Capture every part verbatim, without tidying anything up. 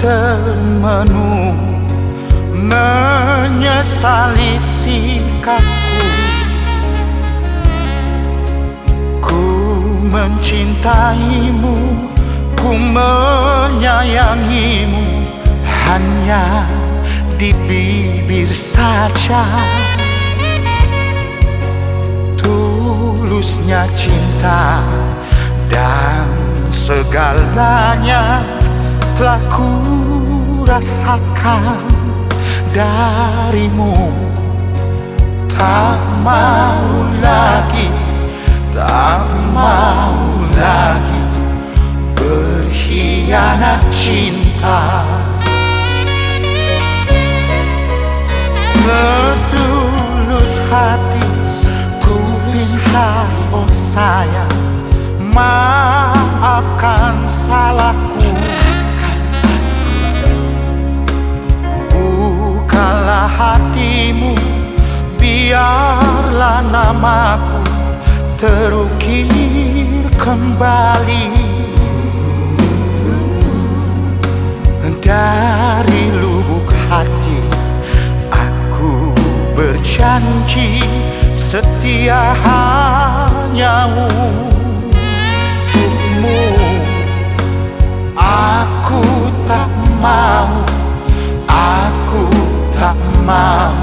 Termenung menyesali sikapku. Ku mencintaimu, ku menyayangimu, hanya di bibir saja. Tulusnya cinta dan segalanya telah ku rasakan darimu. Tak mau lagi, tak mau lagi berkhianat cinta. Setulus hati ku pinta, oh sayang, maafkan salahku. Bukalah hatimu, biarlah namaku terukir kembali. Dari lubuk hati aku berjanji setia hanya untukmu. Aku tak mau, aku tak mau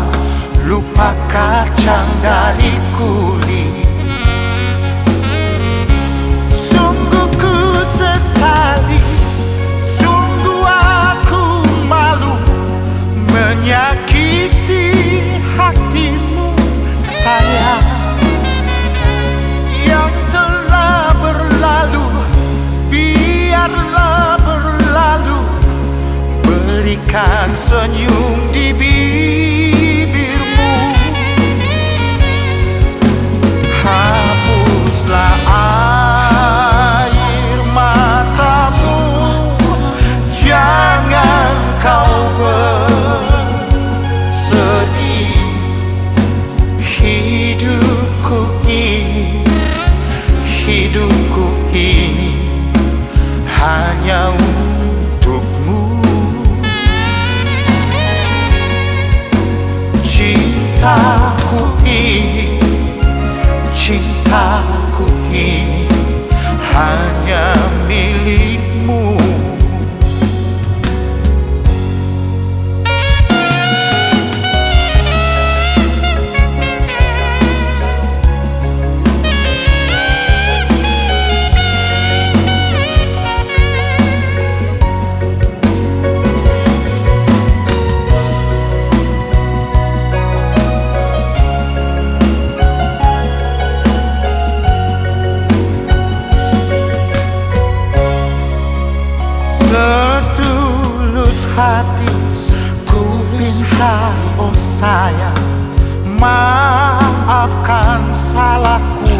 lupa kacang dari kulit. Sungguh ku sesali, sungguh aku malu menyakiti hatimu, sayang. Yang telah berlalu, biarlah berlalu. Berikan senyum di bibirmu. Hapuslah air matamu, jangan kau bersedih. Hidupku ini, hidupku ini hanya untukmu. Cintaku ini, cintaku ini hanya milikmu. Setulus hati ku pinta, oh sayang, maafkan salahku.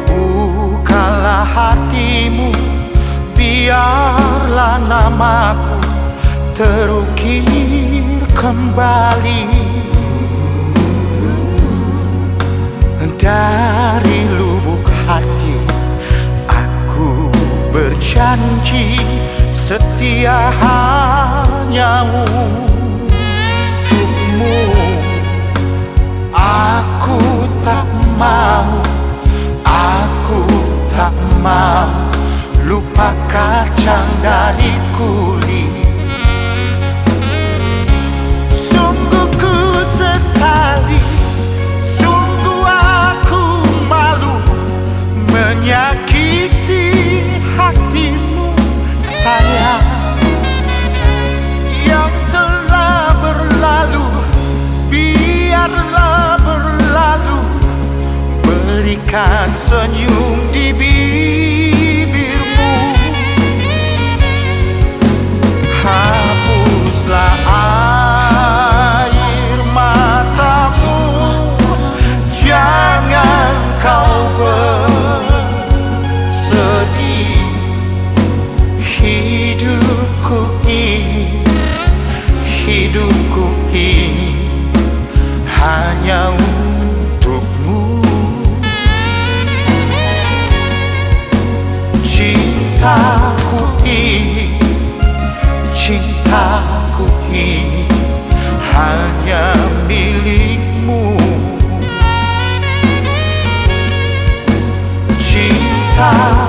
Bukalah hatimu, biarlah namaku terukir kembali. Dari lubuk hati aku berjanji setia hanya untukmu. Aku tak mau, aku tak mau lupa kacang dari kulit. Sungguh ku sesali, sungguh aku malu menyakiti hatimu, sayang. Yang telah berlalu, biarlah berlalu. Berikan senyum di bibirmu. Cintaku ini, cintaku ini hanya milikmu. Cinta